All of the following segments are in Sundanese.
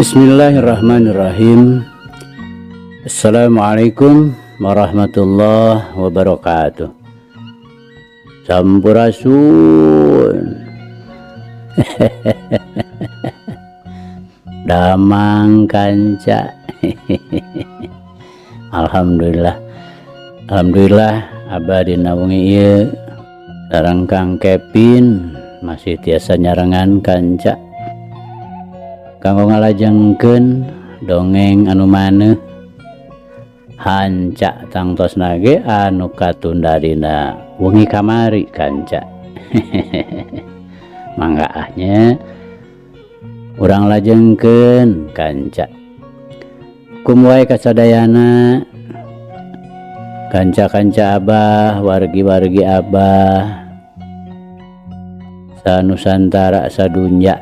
Bismillahirrahmanirrahim. Assalamualaikum warahmatullahi wabarakatuh. Sampurasun. Damang kanca. Alhamdulillah. Alhamdulillah abah dina wengi ieu sareng Kang Kevin masih tiasa nyarengan kanca. Kanggo ngalajengkeun dongeng anu maneuh hanca tangtosna ge anu katunda dina wengi kamari kanca. Mangga ah nya urang lajengkeun kanca. Kum wae kasadayana kanca-kanca abah, wargi-wargi abah sanusantara sadunya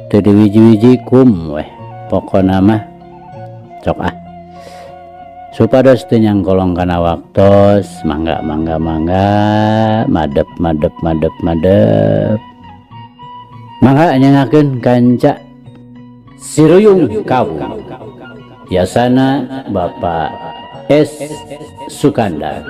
teu diwiji-wiji kum weh pokona mah sok ah supados teu nyangkolong kana waktos mangga mangga mangga madep madep madep madep mangga nyengakeun kanca Siruyung Kawung yasana Bapak S Sukandar.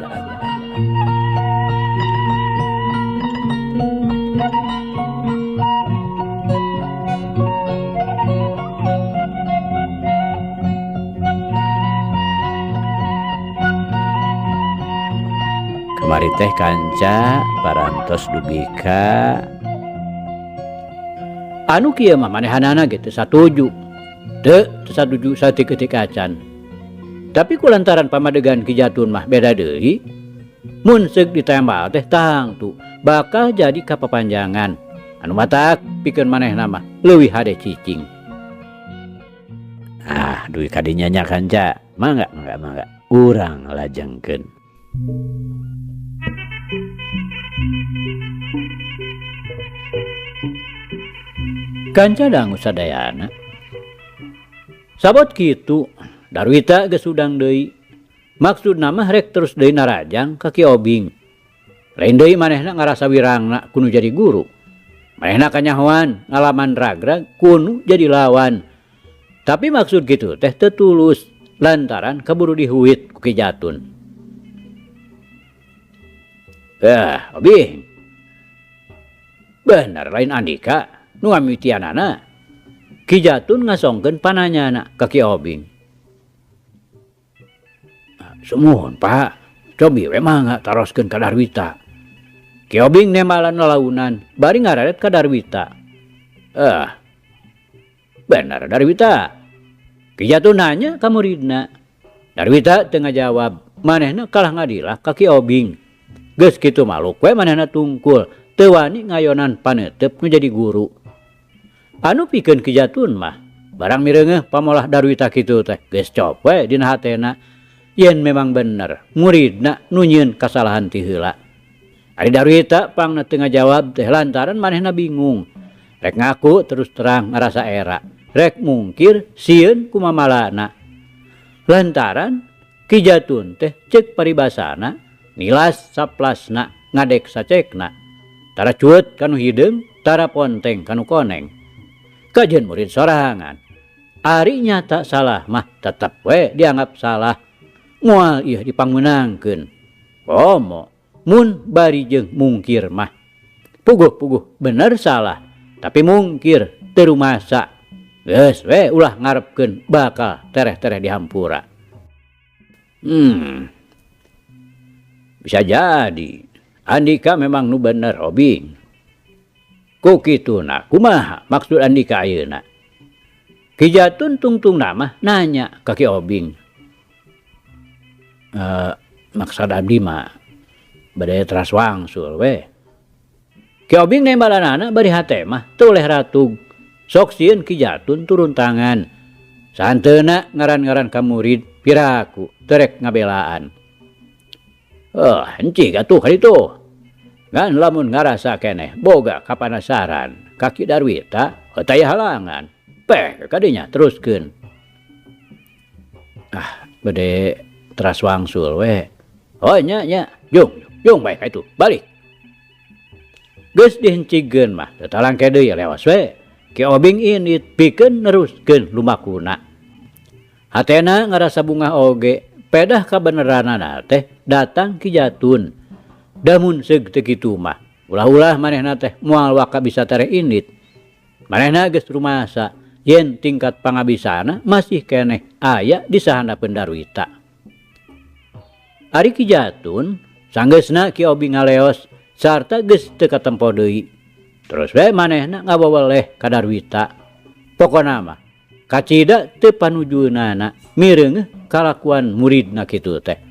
Kamari teh kanca parantos dugi ka anu kieu mah manehanana ge teu satuju. Teu satuju saeutik-eutik acan. Tapi kulantaran pamadegan Ki Jatun mah beda deui. Mun seuk ditembal teh tangtu bakal jadi kapapanjangan. Anu matak pikeun manehna mah leuwih hade cicing. Ah, dugi ka dinya nya kanca. Mangga mangga mangga urang lajengkeun. Kanca dangu sadayana. Sabot kitu Darwita geus udang deui. Maksudna mah rek terus deui narajang ka Ki Obing. Lain deui manehna ngarasa wirangna kudu jadi guru. Manehna kanyahoan ngalaman ragrag kudu jadi lawan. Tapi maksud kitu teh teu tulus lantaran kaburu dihuit ku Ki Jatun. Obing. Bener lain Andika nu ngamimitianana. Ki Jatun ngasongkeun pananyana ka Ki Obing. Sumuhun Pak, cobi we mangga taroskeun ka Darwita. Ki Obing nembalan lalaunan bari ngararet ka Darwita. Bener Darwita. Ki Jatun nanya ka muridna. Darwita teu ngajawab, manehna kalah ngadilah ka Ki Obing. Geus kitu maluk we manehna tungkul, teu wani ngayonan paneuteup nu jadi guru. Anu pikeun Ki Jatun mah barang mireungeuh pamolah Darwita kitu teh geus cop we dina hatena. Yen memang bener muridna nu nyieun kasalahan ti heula. Ari Darwita pangna teu ngajawab teh lantaran manehna bingung. Rek ngaku terus terang ngarasa era, rek mungkir sieun kumamalana. Lantaran Ki Jatun teh ceuk paribasana nilas saplasna ngadek sacekna. Tara cueut kanu hideung, tara ponteng kanu koneng. Kajeun murid sorangan. Ari nyata salah mah tetep we dianggap salah. Moal ieu dipangmeunangkeun. Komo mun bari jeung mungkir mah. Puguh-puguh bener salah, tapi mungkir teu rumasa. Geus we ulah ngarepkeun bakal tereh-tereh dihampura. Bisa jadi Andika memang nu bener Obing. Ku kituna kumaha maksud Andika ayeuna? Ki Jatun tungtungna mah nanya ka Ki Obing. Maksud abdi mah bade teras wangsul we. Ki Obing nembalanana bari hate mah teu oleh ratug. Sok sieun Ki Jatun turun tangan. Sahanteuna ngaran-ngaran ka murid piraku terek ngabelaan. Encik atuh ka ditu. Ngan lamun ngarasa keneh boga kapanasaran ka Ki Darwita teu aya halangan. Peh kadinya teruskeun. Ah, bade teras wangsul we. Oh nya nya, jung jung bae ka itu, balik. Geus dihencigkeun mah teu talangke deui lewas we. Ki Obing indit pikeun neruskeun lumakuna. Hatena ngarasa bungah oge, pedah kabeneranana teh datang Ki Jatun. Damun seug teu kitu mah, ulah-ulah manehna teh moal waka bisa tereh indit. Manehna geus rumasa yen tingkat pangabisana masih keneh aya di sahandapeun Darwita. Ari Ki Jatun sanggeusna Ki Obing ngaleos sarta geus teu katempo deui. Terus we manehna ngawaweleh ka Darwita. Pokona mah kacida teu panujueunana mireungeuh kalakuan muridna kitu teh.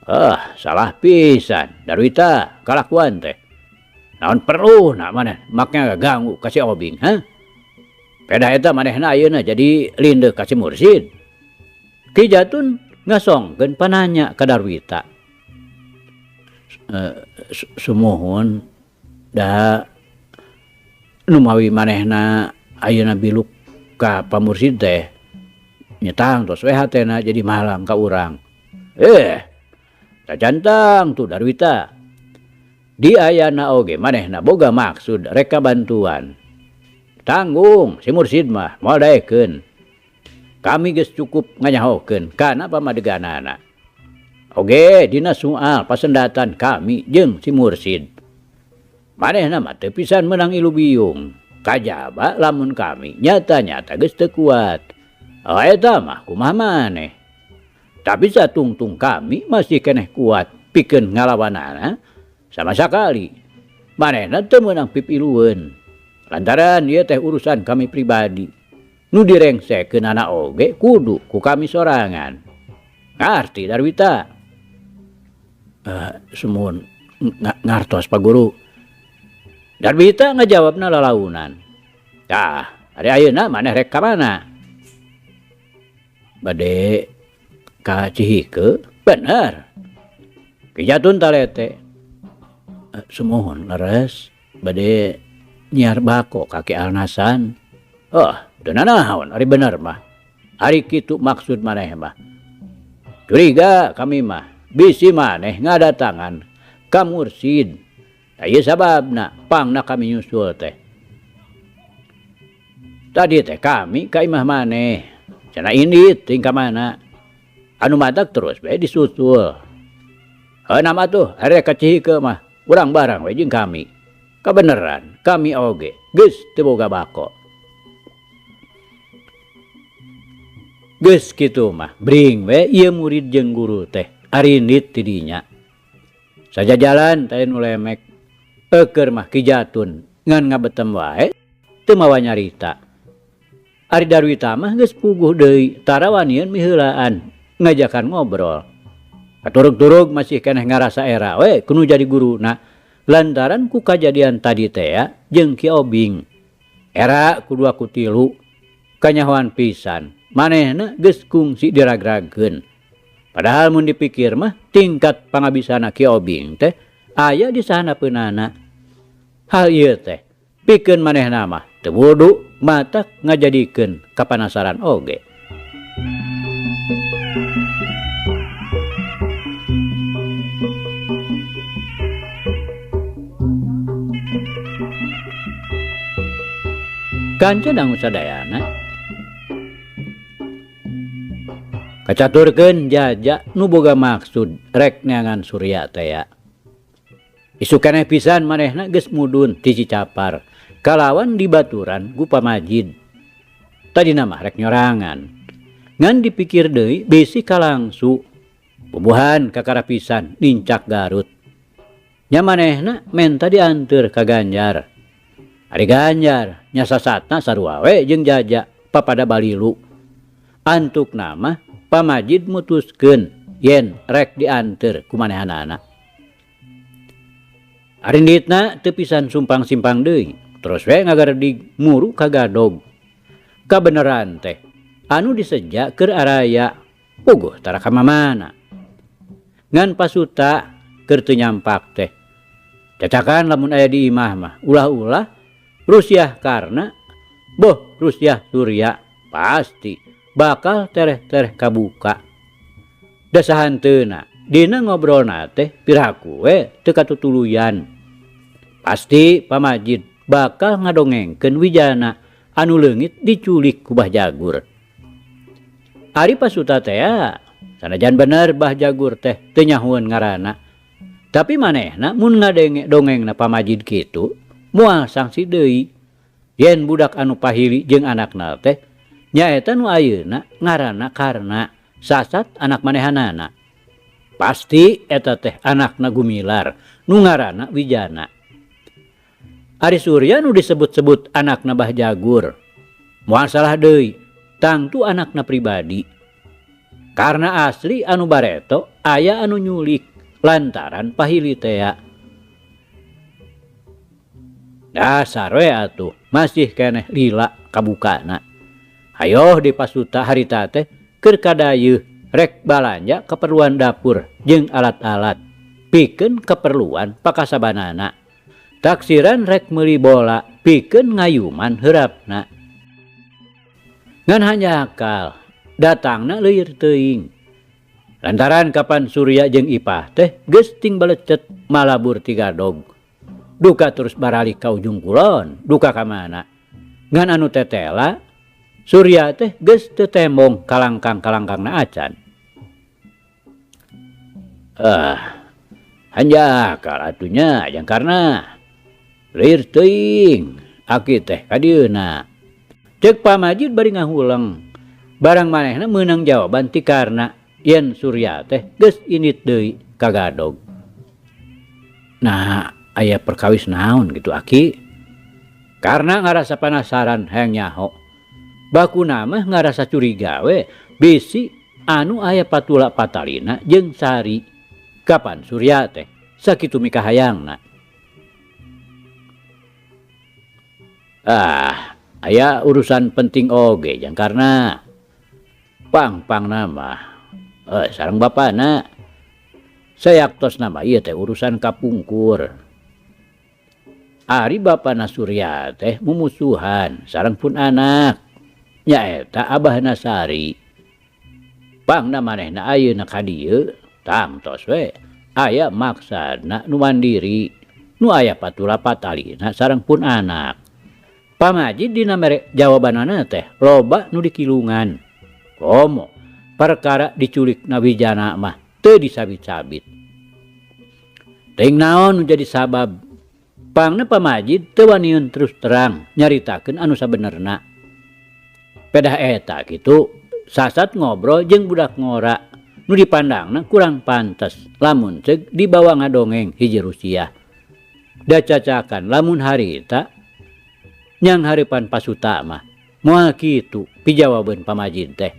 Ah, salah pisan Darwita kalakuan teh. Naon perluna maneh make ngaganggu ka si Obing, ha? Pedah eta manehna ayeuna jadi lindeuh ka si mursid. Ki Jatun ngasongkeun pananya ka Darwita. Sumuhun da numawi manehna ayeuna biluk ka pamursid teh nyetang tos we hatena jadi malang ka urang. Cacantang tuh Darwita. Di ayana oge manehna boga maksud rek kabantuan. Tanggung si mursid mah moal daekeun. Kami geus cukup nganyahokeun kana pamadeganana. Oge dina soal pasendatan kami jeung si mursid. Manehna mah teu pisan meunang ilu biung. Kajaba lamun kami nyata-nyata geus teu kuat. Oh, eta mah kumaha maneh. Tapi satungtung kami masih keneh kuat pikeun ngalawanana sama sakali. Manehna teu meunang pipilueun. Lantaran ieu teh urusan kami pribadi. Nu direngsekeunana oge kudu ku kami sorangan. Ngarti Darwita? Sumuhun ngartos Pak Guru. Darwita ngajawabna lalaunan. Tah, ari ayeuna maneh rek ka mana? Bade ka Cihike? Bener. Ki Jatun talete. Sumuhun leres bade nyiar bako ka Ki Alnasan. Oh, teu nanaon ari bener mah. Ari kitu maksud maneh mah. Curiga kami mah bisi maneh ngadatangan ka mursid. Ieu sababna pangna kami nyusul teh. Tadi teh kami ka imah maneh. Cenah indit teuing ka mana. Anu matak terus bae disusul. Heuh nama tuh ari ka Cihike mah urang barang we jeung kami. Kabeneran kami oge geus teu boga bako. Geus kitu mah bring we ieu murid jeung guru teh arindit ti dinya. Sajajalan teh nu lemek. Eukeur mah Ki Jatun ngan ngabetem wae teu mawa nyarita. Ari Darwita mah geus puguh deui tara wanian miheulaan ngajakan ngobrol. Katurug-turug masih keneh ngarasa era we kudu jadi guruna lantaran ku kajadian tadi teh jeung Ki Obing. Era ku dua ku tilu kanyahoan pisan manehna geus kungsi diragragkeun. Padahal mun dipikir mah tingkat pangabisana Ki Obing teh aya di sahanapeunana. Hal ieu teh pikeun manehna mah teu wudu matak ngajadikeun kapanasaran oge. Kanca dangu sadayana kacaturkeun jaja nu boga maksud rek neangan Surya teh ya. Isuk keneh pisan manehna geus mudun ti Cicapar kalawan dibaturan ku pamajid. Tadina mah rek nyorangan. Ngan dipikir deui bisi kalangsu. Bubuhan kakara pisan nincak Garut. Nya manehna menta dianteur ka Ganjar. Ari Ganjar nya sasatna sarua we jeung jaja papada balilu. Antukna mah pamajid mutuskeun yen rek dianteur ku manehanana. Arinditna teu pisan sumpang-simpang deui, terus we ngagaredig muru ka gadog. Kabeneran teh anu diseja keur araya puguh tara ka mamana. Ngan pasuta keur teu nyampak teh. Cacakan lamun aya di imah mah ulah-ulah Rusiah karna boh Rusiah Surya pasti bakal tereh-tereh kabuka. Dasahanteuna dina ngobrolna teh piraku we teu katutuluyan. Pasti pamajid bakal ngadongengkeun Wijana anu leungit diculik ku Bah Jagur. Ari Pasuta tea sanajan bener Bah Jagur teh teu nyahueun ngaranna. Tapi manehna mun ngadenge dongengna Pamajid kitu moal sangsi deui yen budak anu pahili jeung anakna teh nyaeta nu ayeuna ngaranna Karna sasat anak manehanana. Pasti eta teh anakna Gumilar nu ngaranna Wijana. Ari Surya nu disebut-sebut anakna Bah Jagur moal salah deui tangtu anakna pribadi. Karna asli anu bareto aya anu nyulik lantaran pahili tea. Dasar we atuh masih keneh lila kabukana. Hayoh di Pasuta harita teh keur kadayeuh rek balanja keperluan dapur jeung alat-alat pikeun keperluan pakasabanana. Taksiran rek meuli bola pikeun ngayuman heurapna. Ngan hanjakal datangna leuir teuing. Lantaran kapan Surya jeung Ipah teh geus ting balecet malabur tigadog. Duka terus baralik ka ujung kulon, duka ka mana. Ngan anu tetela Surya teh geus teu tembong kalangkang-kalangkangna acan. Hanjakal atunya jang karna leuir teuing aki teh ka dieuna. Ceuk Pamajid bari ngahuleng. Barang manehna meunang jawaban ti Karna yen Surya teh geus indit deui ka gadog. Nah, aya perkawis naon gitu aki? Karna ngarasa panasaran hayang nyaho. Bakuna mah ngarasa curiga we bisi anu aya patula patalina jeung Sari. Kapan Surya teh sakitu mikahayangna? Aya urusan penting oge jang Karna. Pang-pang nama sareng bapana. Sayaktos nama ieu teh urusan kapungkur. Ari bapana Surya teh mumusuhan sareng pun anak. Nyaeta Abahna Sari. Pangna manehna ayeuna ka dieu tangtos we aya maksana nu mandiri nu aya patula patalina sareng pun anak. Pamajid dina mere jawabanana teh loba nu dikilungan. Komo perkara diculik na Wijana mah teu disabit-sabit. Teuing naon nu jadi sabab pangna Pamajid teu waniun terus terang nyaritakeun anu sabenerna. Pedah eta kitu sasat ngobrol jeung budak ngora nu dipandangna kurang pantes lamun ceuk dibawa ngadongeng hiji Rusia. Da cacakan lamun harita nyang hareupan Pasuta mah moal kitu pijawabeun Pamajid teh.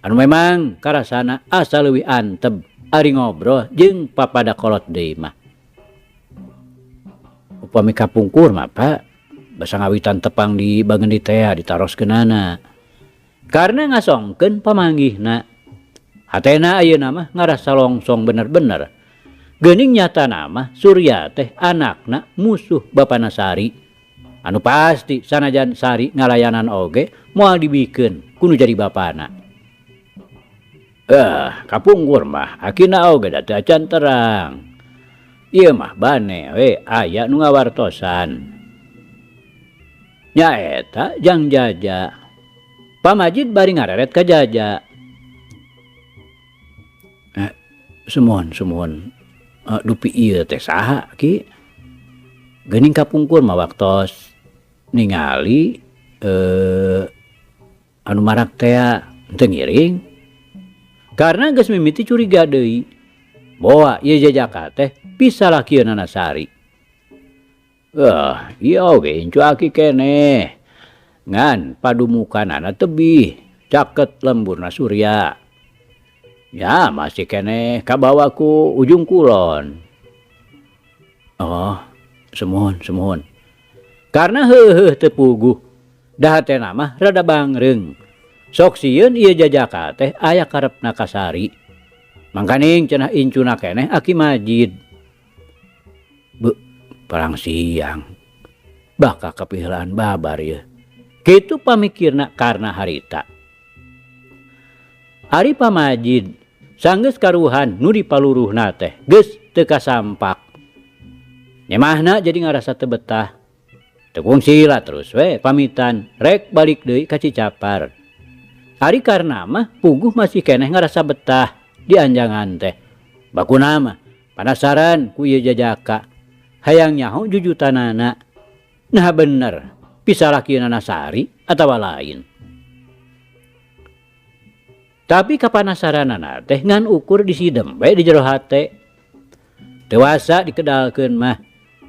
Anu memang karasana asa leuwih anteb ari ngobrol jeung papada kolot deui mah. Upami kapungkur mah Pak, basa ngawitan tepang di bagendi tea ditaroskeunana. Karena ngasongkeun pamanggihna. Hatena ayeuna mah ngarasa longsong bener-bener. Geuning nyatana mah Surya teh anakna musuh Bapana Sari. Anu pasti sanajan Sari ngalayanan oge moal dibikeun kudu jadi bapana. Kapungkur mah akina oge da teu acan terang. Ieu mah bane we aya nu ngawartosan. Nyaeta jang Jaja. Pamajid bari ngareret ka Jaja. Sumuhun, sumuhun. Dupi ieu teh saha ki? Geuning kapungkur mah waktos ningali anu marak tea teu ngiring. Karena geus mimiti curiga deui. Boa ieu jajaka teh pisalakieunana Sari. Ieu oge incu aki keneh. Ngan padumukanana tebih caket lemburna Surya. Ya masih keneh kabawa ku ujung kulon. Oh, sumuhun, sumuhun. Karena heuheuh teu puguh. Da hatena mah rada bangreung. Sok sieun ieu jajaka teh aya karepna ka Sari. Mangkaning cenah incuna keneh Aki Majid. Be, perang siang. Bakal kapiheulaan babar ieu. Kitu pamikirna karena harita. Ari Pamajid sanggeus karuhan nu dipaluruhna teh geus teu kasampak. Nyemahna jadi ngarasa teu betah. Teu kungsi lah terus we pamitan rek balik deui ka Cicapar. Ari Karna mah puguh masih keneh ngarasa betah di anjangan teh. Bakuna mah panasaran ku ieu jajaka. Hayang nyaho jujutanana. Nah bener, pisalakieunana Sari atawa lain. Tapi kapanasaranana teh ngan ukur disidem we di jero hate. Teu wasa dikedalkeun mah.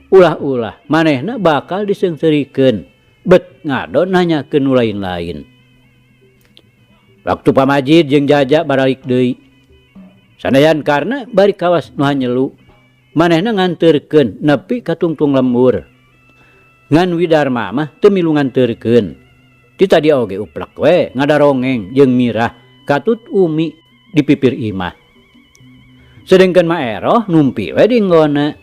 Ulah-ulah manehna bakal diseungseurikeun. Bet ngadon nanyakeun nu lain-lain. Waktu Pamajid jeung Jaja baralik deui. Sanajan Karna bari kawas nu hanyelu, manehna nganteurkeun nepi ka tungtung lembur. Ngan Widarma mah teu milu nganteurkeun. Ti tadi oge uplek we ngadarongeng jeung mirah katut Umi di pipir imah. Sedengkeun Ma Eroh numpi we di enggona.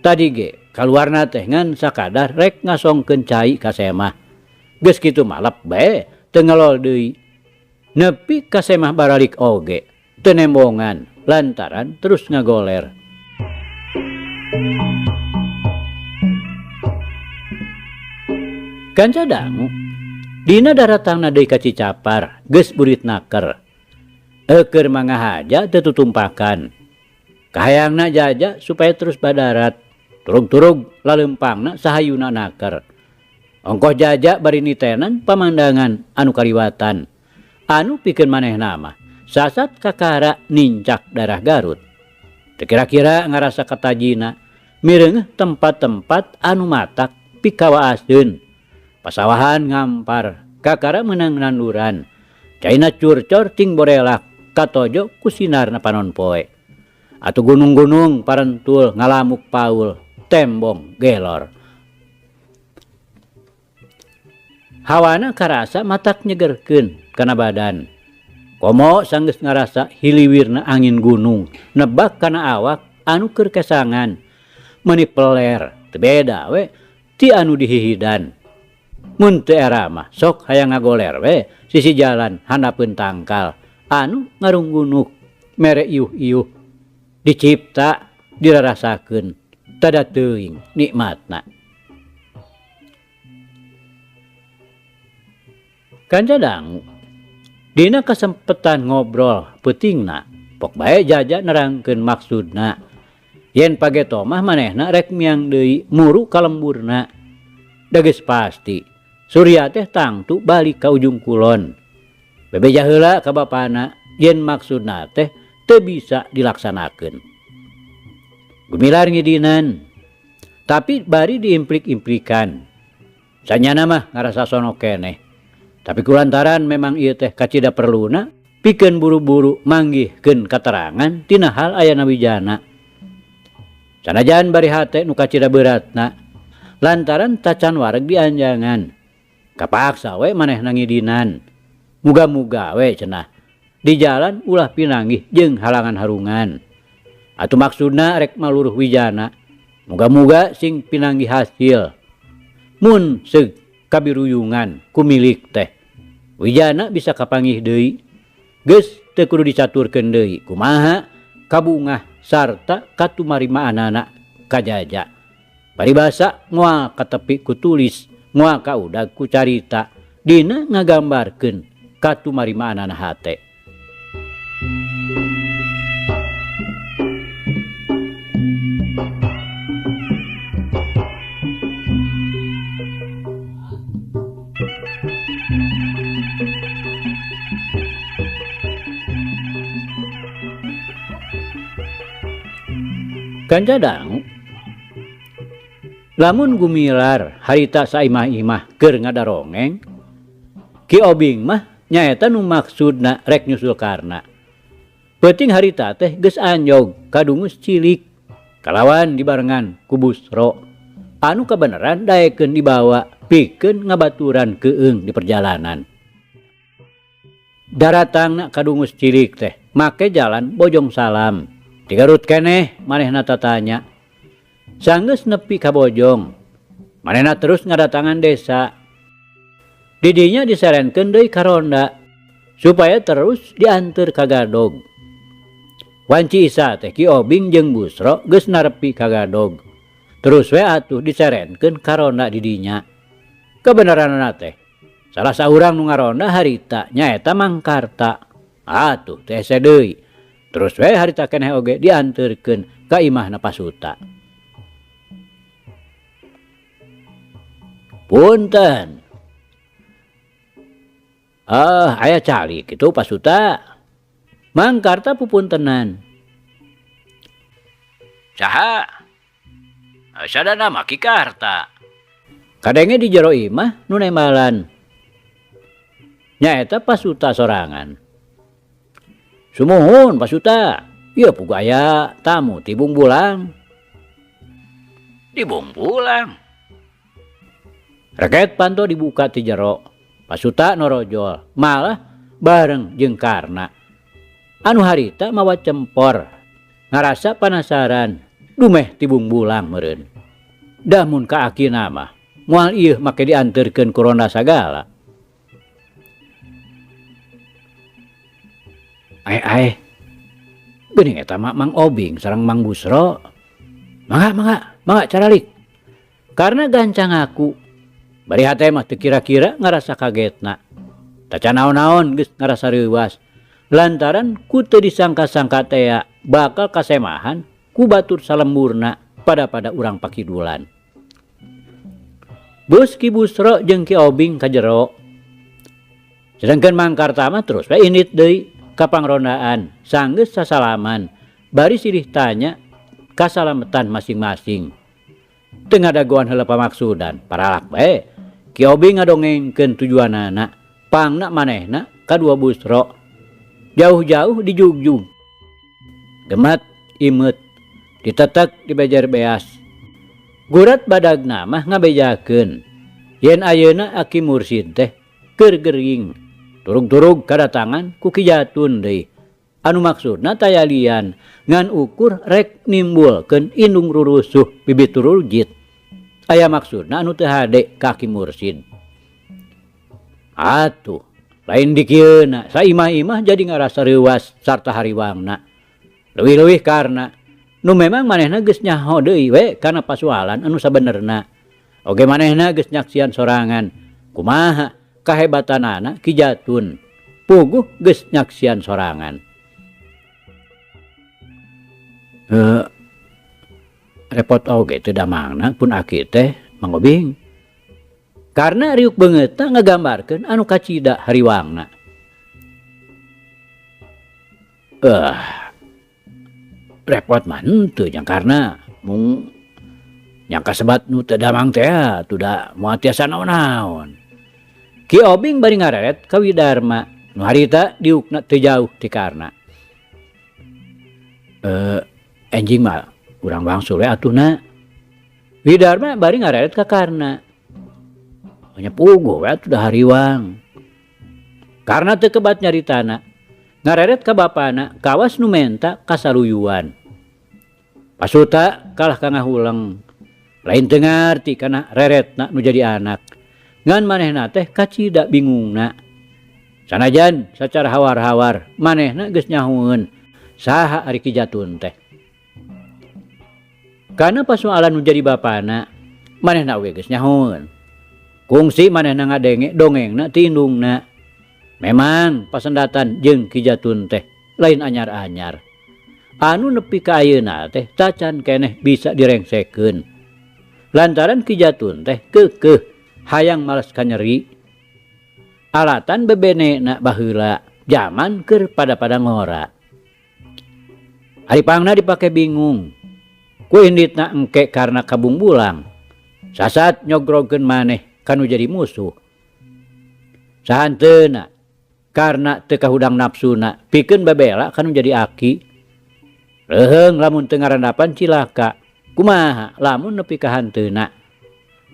Tadi ge kaluarna teh ngan sakadar rek ngasongkeun cai ka semah. Geus kitu malep bae teu ngelol deui. Nepi ka semah baralik oge teu nembongan lantaran terus ngagoler. Kanca dangu dina daratangna deui ka Cicapar geus burit naker. Eukeur mangahaja teu tutumpakan. Kahayangna Jaja supaya terus badarat. Turug-turug laleumpangna sahayuna naker. Ongkoh Jaja bari nitenan pamandangan anu kaliwatan. Anu pikeun manehna mah sasat kakara nincak darah Garut. Teu kira-kira ngarasa katajina mireungeuh tempat-tempat anu matak pikawaaseun. Pasawahan ngampar kakara meunang nanduran. Caina curcor ting borelak katojo ku sinarna panon poe. Atuh gunung-gunung parentul ngalamuk paul tembong gelor. Hawana karasa matak nyegerkeun kana badan. Komo sanggeus ngarasa hiliwirna angin gunung nebak kana awak anu keur kesangan. Meuni peler teu beda we ti anu dihihidan. Mun teu era mah sok hayang ngagoler we sisi jalan handapeun tangkal anu ngarunggunuk mere iuh-iuh dicipta dirarasakeun tada teuing nikmatna. Kanca dangu dina kasempetan ngobrol peutingna pok bae Jaja nerangkeun maksudna yen pageto mah manehna rek miang deui muru ka lemburna. Da geus pasti Surya teh tangtu balik ka ujung kulon. Bebeja heula ka bapana yen maksudna teh teu bisa dilaksanakeun. Gumilar ngidinan tapi bari diimplik-implikan. Sanyana mah ngarasa sono keneh. Tapi kulantaran memang ieu teh kacida perluna pikeun buru-buru manggihkeun katerangan tina hal ayana wijana. Sanajan bari hate nu kacida beratna lantaran tacan wareg dianjangan. Kapaksa we manehna ngidinan. Muga-muga we cenah di jalan ulah pinanggih jeung halangan harungan. Atuh maksudna rek maluruh wijana. Muga-muga sing pinanggih hasil. Mun seug kabiruyungan ku milik teh wijana bisa kapanggih deui. Geus teu kudu dicaturkeun deui kumaha kabungah sarta katumarimaanana ka Jaja. Paribasa moal katepi ku tulis, moal kaudag ku carita dina ngagambarkeun katumarimaanana hate. Kanca dangu lamun gumilar harita saimah-imah keur ngadarongeng, Ki Obing mah nyaeta nu maksudna rek nyusul Karna. Peuting harita teh geus anjog kadungus cilik kalawan dibarengan ku Busro anu kabeneran daekeun dibawa pikeun ngabaturan keung di perjalanan. Daratangna kadungus cilik teh make jalan Bojong Salam. Di Garut keneh manehna tatanya. Sanggeus nepi ka Bojong, manehna terus ngadatangan desa. Didinya diserenkeun deui ka ronda supaya terus dianteur ka Gadog. Wanci Isa teh Ki Obing jeung Busro geus narepi ka Gadog. Terus we atuh diserenkeun ka ronda di dinya. Kebenaranana teh salah saurang nu ngaronda harita nyaeta Mang Karta. Atuh teu hese deui. Terus we harita keneh oge dianteurkeun ka imahna Pasuta. Punten. Ah, aya calik kitu Pasuta. Mang Karta pupuntenan. Saha? Sadana mah Ki Karta. Kadenge di jero imah nu nembalan. Nyaeta Pasuta sorangan. Sumuhun Pasuta, ieu puguh aya tamu ti Bungbulang. Di Bungbulang. Reket panto dibuka ti jero. Pasuta norojol, malah bareng jeung Karna. Anu harita mawa cempor, ngarasa panasaran, dumeh ti Bungbulang meureun. Dah mun ka akina mah, moal ieu make dianteurkeun ku ronda sagala. Ae-ae, geuning eta mah Mang Obing sareng Mang Busro. Mangga, mangga, mangga caralik. Karena gancang aku, bari hate mah teu kira-kira ngarasa kagetna. Tacan naon-naon geus ngarasa reuwas. Lantaran ku teu disangka-sangka tea bakal kasemahan ku batur salemburna pada-pada urang pakidulan. Bus Ki Busro jeung Ki Obing ka jero. Sedangkan Mang Karta mah terus we indit deui ka pangrondaan, sanggeus sasalaman, bari silih tanya kasalametan masing-masing. Teu ngadagoan heula pamaksudan, paralak bae. Ki Obing ngadongengkeun tujuanana, pangna manehna kadua Busro. Jauh-jauh dijugjug. Gemat imeut, ditetek dibejer beas. Gurat badagna mah ngabejakeun yen ayeuna Aki Mursid teh keur gering. Turug-turug kadatangan ku Ki Jatun deui. Anu maksudna tayalian ngan ukur rek nimbulkeun indung rurusuh bibit turujit. Aya maksudna anu teu hade ka Aki Mursid. Atuh, lain dikieuna saimah-imah jadi ngarasa reuwas sarta hariwangna. Leuwih-leuwih karna nu memang manehna geus nyaho deui we kana pasualan anu sabenerna. Oge manehna geus nyaksian sorangan kumaha kahebatanana Ki Jatun. Puguh geus nyaksian sorangan. Repot oge teu damangna pun aki teh Mang Obing. Karena riuk beungeutna ngagambarkeun anu kacida hariwangna. Repot mah henteu jang karena mung nyangka sebat nu teu damang teh atuh da moal tiasa naon-naon. Ki Obing bari ngareret ka Widarma nu harita diukna teu jauh ti Karna. Enjing mah urang wangsul we atuhna. Widarma bari ngareret ka Karna. Nya puguh we atuh da hariwang. Karna teu kebat nyaritana, ngareret ka bapana kawas nu menta kasaluyuan. Pasuta kalah ka ngahuleng. Lain teu ngarti kana reretna nu jadi anak. Ngan manehna teh kacida bingungna. Sanajan sacara hawar-hawar manehna geus nyahueun saha ari Ki Jatun teh. Kana pasualan nu jadi bapana, manehna oge geus nyahueun. Kungsi manehna ngadenge dongengna ti indungna. Memang pasendatan jeung Ki Jatun teh lain anyar-anyar. Anu nepi ka ayeuna teh tacan keneh bisa direngsekeun. Lantaran Ki Jatun teh keukeuh hayang males kanyeri. Alatan bebenena baheula jaman keur pada-pada ngora. Ari pangna dipake bingung. Ku inditna engke karena kabungbulang. Sasat nyogrogkeun maneh kanu jadi musuh. Sahanteuna karena teu kahudang nafsuna pikeun babela kanu jadi aki. Leuheung lamun teu ngarandapan cilaka. Kumaha lamun nepi ka hanteuna.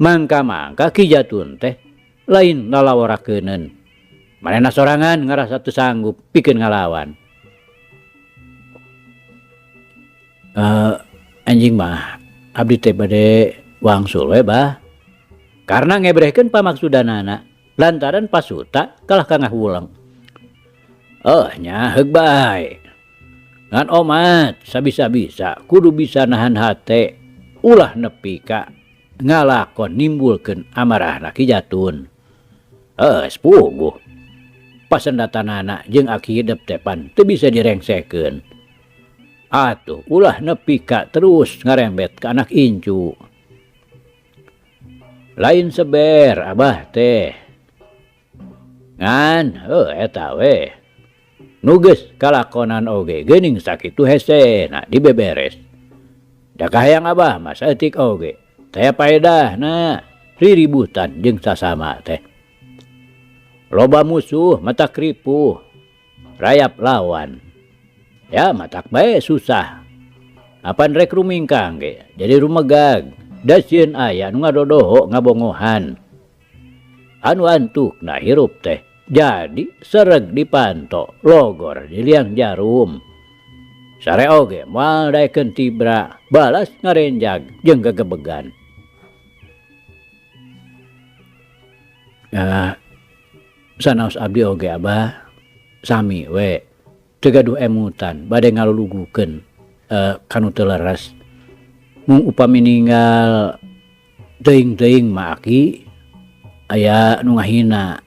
Mangka-mangka Ki Jatun teh lain lalaworakeuneun. Manehna sorangan ngarasa teu sanggup pikeun ngalawan. Anjing mah abdi teh bade wangsul we bah. Karena ngebrehkeun pamaksudanana lantaran Pasuta kalah ka ngahuleng. Oh nya heug bae. Ngan omat sabisa-bisa kudu bisa nahan hate. Ulah nepi ka ngalakon nimbulkeun amarahna Ki Jatun. Geus puguh. Pasendatanana jeung aki hidep teh pan teu bisa direngsekeun. Atuh ulah nepi ka terus ngarembet ka anak incu. Lain seber abah teh. Ngan heuh eta we. Nu geus kalakonan oge geuning sakitu hesena dibeberes. Da kahayang abah mah saeutik oge. Taya paedahna riributan jeung sasama teh. Loba musuh matak ripuh, rayap lawan. Ya matak bae susah. Apan rek rumingkang ge jadi rumegag. Da sieun aya nu ngadodoho ngabongohan. Anu antukna hirup teh jadi sereg dipanto logor di liang jarum. Sare oge moal daekeun tibra balas ngarenjag jeung gegebegan. Sanaos abdi oge abah sami we teu gaduh emutan bade ngalulugukeun kanu teu leres. Mung upami ninggal teuing-teuing mah aki aya nu ngahina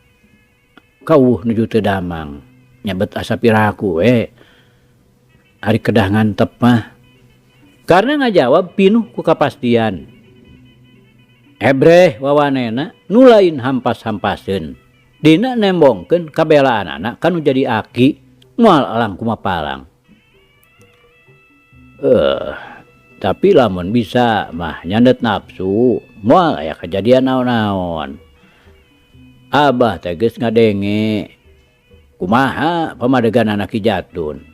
kawuh nuju teu damang nyabet asa piraku we ari kedah ngantep mah. Karena ngajawab pinuh ku kapastian. Ebreh wawanena nu lain hampas-hampaseun dina nembongkeun kabelaanana kanu jadi aki moal alang kumapalang. Tapi lamun bisa mah nyandet nafsu moal aya kejadian naon-naon. Abah teh geus ngadenge kumaha pamadeganana Ki Jatun.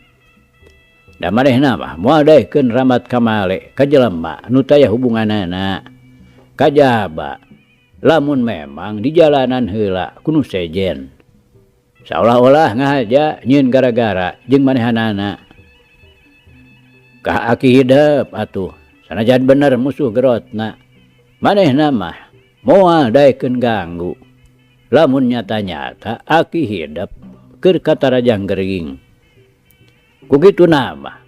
Da manehna mah moal daekeun rambat kamale ka jelema nu taya hubunganana. Kajaba lamun memang di jalanan heula ku nu sejen. Saolah-olah ngahaja nyieun gara-gara jeung manehanana. Ka aki hidep atuh sanajan bener musuh gerotna. Manehna mah moal daekeun ganggu. Lamun nyata-nyata aki hidep keur katarajang gering. Ku kituna mah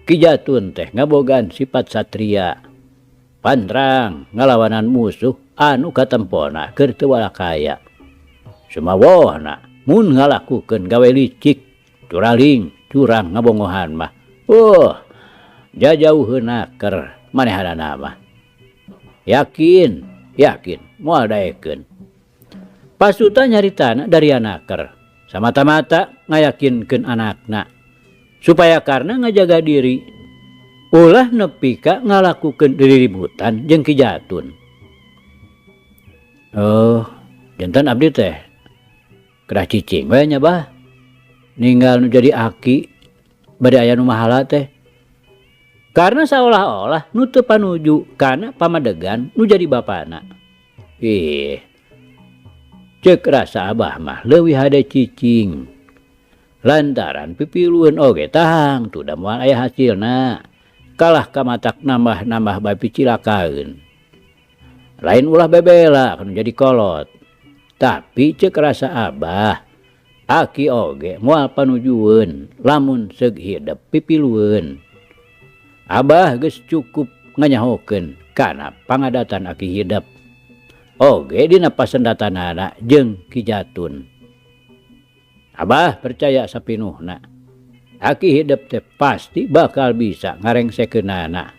Ki Jatun teh ngabogaan sifat satria. Pantrang ngalawanan musuh anu katempona keur teu walakaya. Sumawohna mun ngalakukeun gawe licik, curaling, curang ngabongohan mah. Jajauheun naker manehanana mah. Yakin, yakin moal daekeun. Pasuta nyaritana dari anaker, samata-mata ngayakinkeun anakna supaya karena ngajaga diri ulah nepi ka ngalakukeun riributan jeung Ki Jatun. Oh, jantan abdi teh kedah cicing we nya bah. Ninggal nu jadi aki bade aya nu mahala teh. Karena saolah-olah nu teu panuju kana pamadegan nu jadi bapana. Ih. Ceuk rasa abah mah leuwih hade cicing. Lantaran pipilueun oge tahang tuh da moal aya hasilna. Kalah kamatak nambah-nambah bae picilakaeun. Lain ulah bebela kanu jadi kolot. Tapi ceuk rasa abah aki oge moal panujueun lamun seug hidep pipilueun. Abah geus cukup nganyahokeun kana pangadatan aki hidep. Oge dina pasendatanana jeung Ki Jatun. Abah percaya sapinuhna. Aki hidep teh pasti bakal bisa ngarengsekeunana.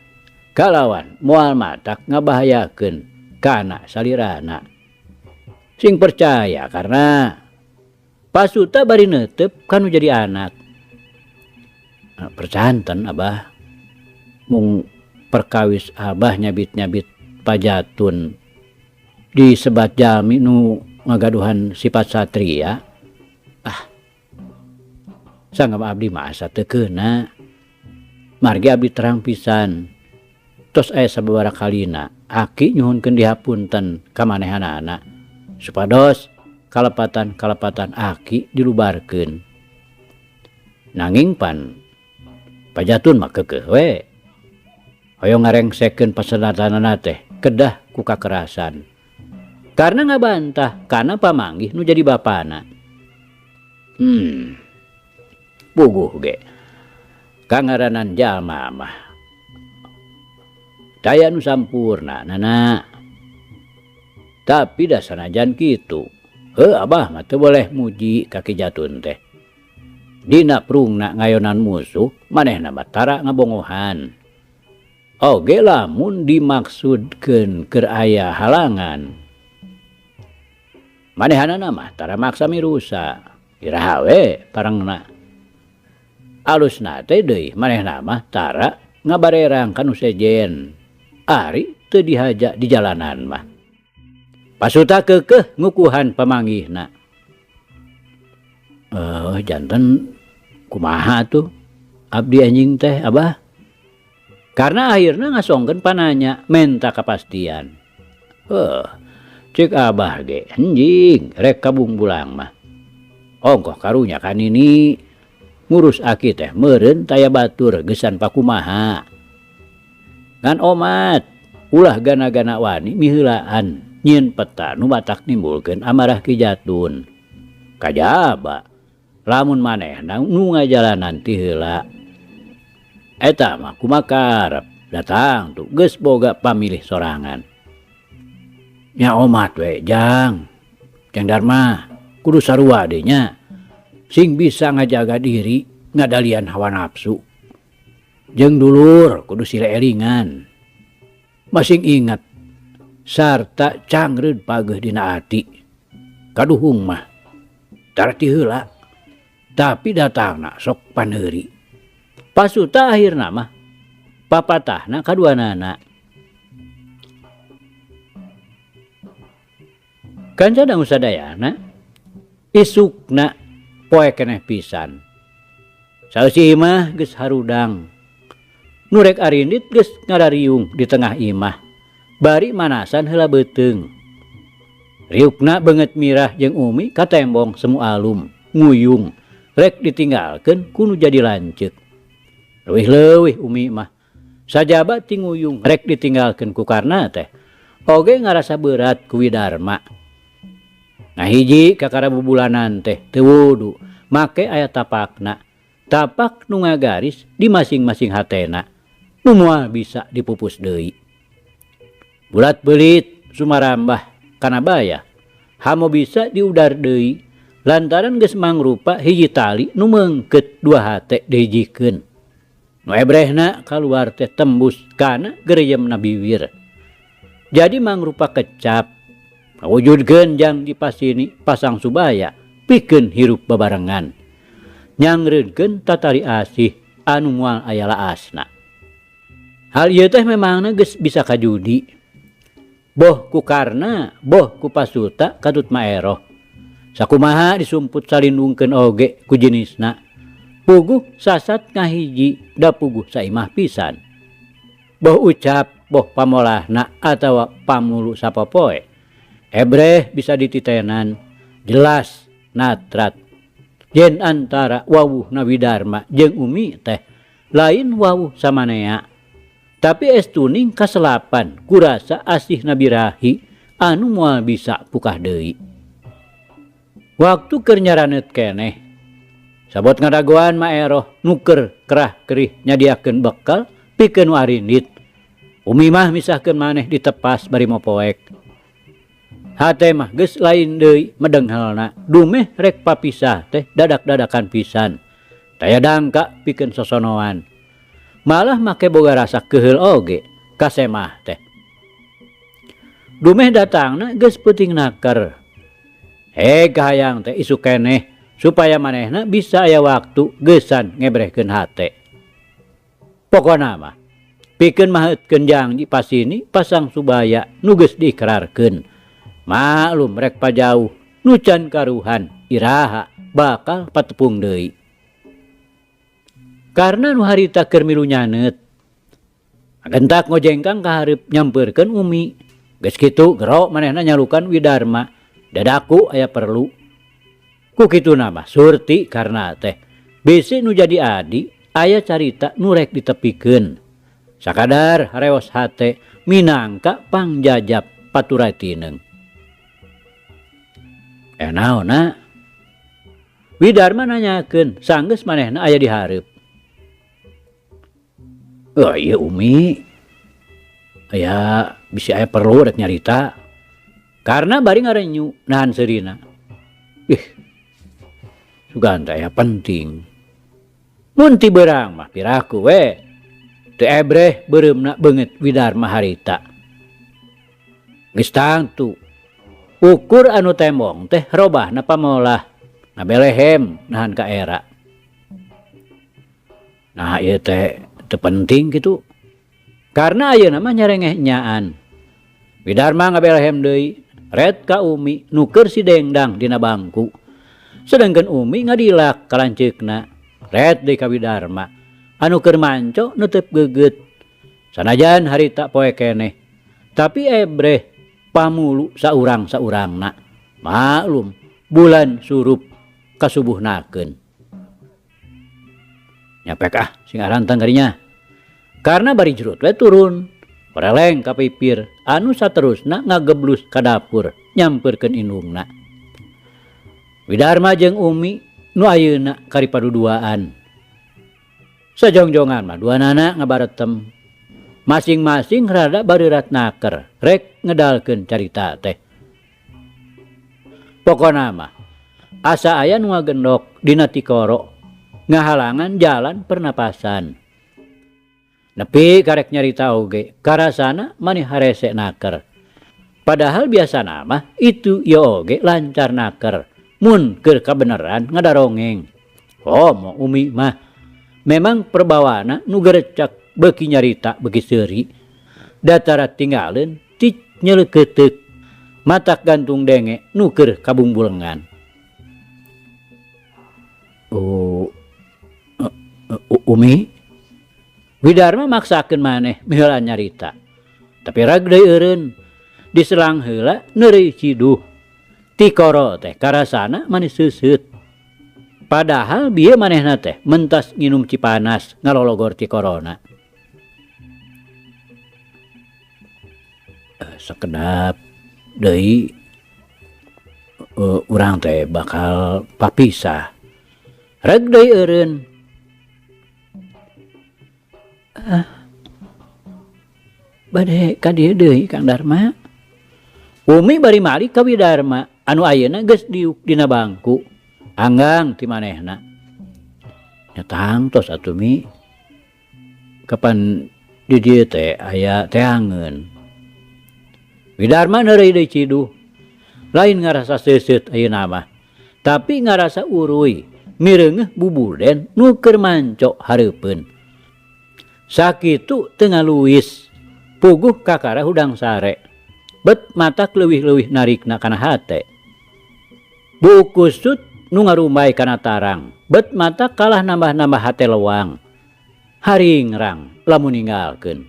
Kalawan moal matak ngabahayakeun kana salirana. Sing percaya karena pasuta bari neuteup kanu jadi anak. Percanten abah. Mung perkawis abah nyabit-nyabit pajatun disebat jalmi nu ngagaduhan sifat satria. Sanggam abdi mah asa teu keuna. Margi abdi terang pisan. Tos aya sababaraha kalina aki nyuhunkeun dihapunten ka manehanana supados kalepatan-kalepatan aki dilubarkeun. Nanging pan pajatun mah keukeuh we. Hoyong ngarengsekeun pasedatanana teh kedah ku kakerasan. Karena ngabantah kana pamanggih nu jadi bapana. Puguh ge. Kangaranan jalma mah. Taya nu sampurna nana. Tapi da sanajan kitu, heuh Abah mah teu boleh muji ka Ki Jatun teh. Dina prungna ngayonan musuh, manehna mah tara ngabongohan. Oge lamun dimaksudkeun keur aya halangan. Manehanana mah tara maksa mirusa. Iraha we parengna. Alusna teh deui manehna mah tara ngabarerang ka nu sejen. Ari teu dihaja di jalanan mah. Pasuta keukeuh ngukuhan pamanggihna. Janten kumaha tuh abdi anjing teh Abah? Karena akhirna ngasongkeun pananya menta kapastian. Cek Abah ge anjing rek kabungbulang mah. Ongkoh karunya ka nini ngurus aki teh meureun taya batur geusan pakumaha. Ngan omat ulah gana-gana wani miheulaan nyieun peta nu matak nimbulkeun amarah Ki Jatun. Kajaba lamun manehna nu ngajalanan ti heula. Eta mah kumakarep datang tuh geus boga pamilih sorangan. Nya omat we jang. Jang Darma kudu sarua deui nya. Sing bisa ngajaga diri ngadalian hawa nafsu. Jeung dulur kudu sila elingan. Masing ingat sarta cangreud pageuh dina ati. Kaduhung mah tara ti heula. Tapi datangna sok paneuri. Pasuta akhirna mah papatahna kaduanana. Kanca dangu sadayana isukna poe keneh pisan. Sausi imah geus harudang. Nu rek arindit geus ngarariung di tengah imah. Bari manasan heula beuteung. Riukna beungeut mirah jeung Umi katembong semu alum, nguyung, rek ditinggalkeun ku nu jadi lanceuk. Leuwih-leuwih Umi mah sajaba ti nguyung rek ditinggalkeun ku Karna teh. Oge ngarasa berat ku Widarma. Ngahiji kakara bubulanan teh teu wudu, make aya tapakna. Tapak nu ngagaris di masing-masing hatena. Nu moal bisa dipupus deui. Bulat beulit sumarambah kana baya. Hamo bisa diudar deui lantaran geus mangrupa hiji tali nu meungkeut dua hate dihijikeun. Nu ebrehna kaluar teh tembus kana gereyemna biwir. Jadi mangrupa kecap. Ngawujudkeun jang dipasini pasang subaya pikeun hirup babarengan. Nyangreudkeun tatari asih anu moal aya laasna. Hal ieu teh memangna geus bisa kajudi. Boh ku Karna, boh ku Pasuta katut maeroh. Sakumaha disumput salindungkeun oge ku jenisna. Puguh sasat ngahiji da puguh saimah pisan. Boh ucap, boh pamolahna atawa pamulu sapopoe. Ebreh bisa dititenan, jelas natrat. Yen antara wawuhna Widarma jeung Umi teh lain wawuh samanea. Tapi estuning kaselapan kurasa asih nabirahi anu moal bisa pukah deui. Waktu keur nyaraneut keneh, sabot ngadagoan maeroh nuker kerah kerih nyadiakeun bekal pikeun nu arindit. Umi mah misahkeun maneh ditepas bari mopoek. Hate mah geus lain deui medenghelna, dumeh rek papisah teh dadak-dadakan pisan. Taya dangka pikeun sosonoan. Malah make boga rasa keheul oge ka semah teh. Dumeh datangna geus peuting naker. Kahayang teh isuk keneh supaya manehna bisa aya waktu geusan ngebrehkeun hate. Pokona mah pikeun maheutkeun janji pasini pasang subaya nu geus diikrarkeun. Maklum rek pajauh nu can karuhan iraha bakal patepung deui. Karena nu harita keur milu nyaneut. Gentak ngojengkang ka hareup nyampeurkeun Umi. Geus kitu gero manehna nyalukan Widarma. Dadaku aya perlu. Ku kituna mah surti karna teh bisi nu jadi adi aya carita nu rek ditepikeun. Sakadar hareos hate minangka pangjajap paturai tineung. Naonna? Widarma nanyakeun sanggeus manehna aya di hareup. Oh iya Umi. Aya bisi aya perlu rek nyarita. Karna bari ngarenyu nahan seurina. Ih. Sugan teh aya penting. Mun ti beurang mah piraku we. Teu ebreh beureumna beungeut Widarma harita. Geus tangtu. Ukur anu tembong teh robahna pamolah ngabelehem nahan ka era. Nah ieu teh teu penting kitu. Karna ayeuna mah nyarengeh enyaan. Widarma ngabelehem deui ret ka Umi nu keur sidengdang dina bangku. Sedengkeun Umi ngadilak ka lanceukna ret deui ka Widarma anu keur manco neuteup geugeut. Sanajan harita poe keneh tapi ebreh pamulu saurang-saurangna. Maklum bulan surup kasubuhnakeun. Nyapek ah sing arantang kadinya. Karna bari jurut we turun koreleng ka pipir anu saterusna ngageblus ka dapur nyampeurkeun indungna. Widarma jeung Umi nu ayeuna kari paduduaan. Sajongjongan mah duanana ngabaretem. Masing-masing rada bareurat naker rek ngedalkeun carita teh. Pokona mah asa aya nu ngagendok dina tikoro ngahalangan jalan pernapasan. Nepi karek nyarita oge karasana maneh harese naker. Padahal biasana mah itu ieu oge lancar naker mun keur kabeneran ngadarongeng. Komo Umi mah memang perbawana nu gerecek beuki nyarita beuki seuri. Datara tinggaleun ti nyeleukeuteup matak gantung denge nu keur kabungbulengan. Umi Widarma maksakeun maneh miheulaan nyarita. Tapi rag deui eureun diselang heula neureuy ciduh. Tikoro teh karasana manis seuseut. Padahal bieu manehna teh mentas nginum cipanas ngalologor tikorona. Sakedap deui urang teh bakal papisah. Reg deui eureun. Bade ka dieu deui Kang Darma. Umi bari malik ka Widarma anu ayeuna geus diuk dina bangku. Anggang ti manehna. Nya tangtos atuh Mi. Kapan di dieu teh aya teangeun. Widarma neureuy deui ciduh. Lain ngarasa seuseut ayeuna mah, tapi ngarasa uruy mireungeuh bubuden nu keur manco hareupeun. Sakitu teu ngaluis, puguh kakara hudang sare. Bet matak leuwih-leuwih narikna kana hate. Buuk kusut nu ngarumbai kana tarang, bet matak kalah nambah-nambah hate lewang. Haringrang lamun ninggalkeun.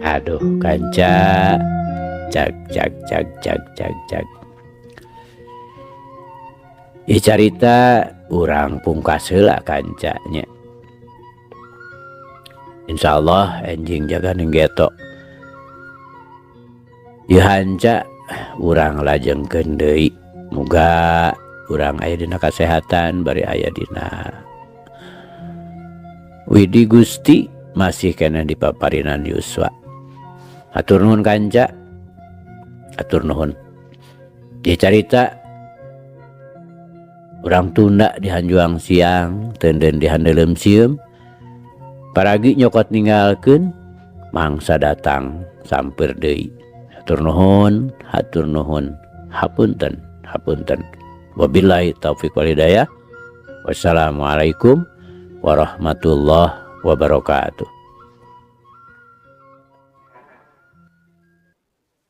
Aduh kanca, cak cak cak cak cak cak. Ieu carita urang pungkas heula kancanya. Insyaallah enjing jaga ning geto. Ieu hanca urang lajengkeun deui. Muga urang aya dina kasehatan bari aya dina Widi Gusti masih keneh di paparinan Yuswa. Hatur nuhun kanca. Hatur nuhun. Ieu carita urang tunda di hanjuang siang, teunden di handeuleum sieum. Paragi nyokot ninggalkeun, mangsa datang sampeur deui. Hatur nuhun, hatur nuhun. Hapunten, hapunten. Wabillahi taufik wal hidayah. Wassalamualaikum warahmatullahi wabarakatuh.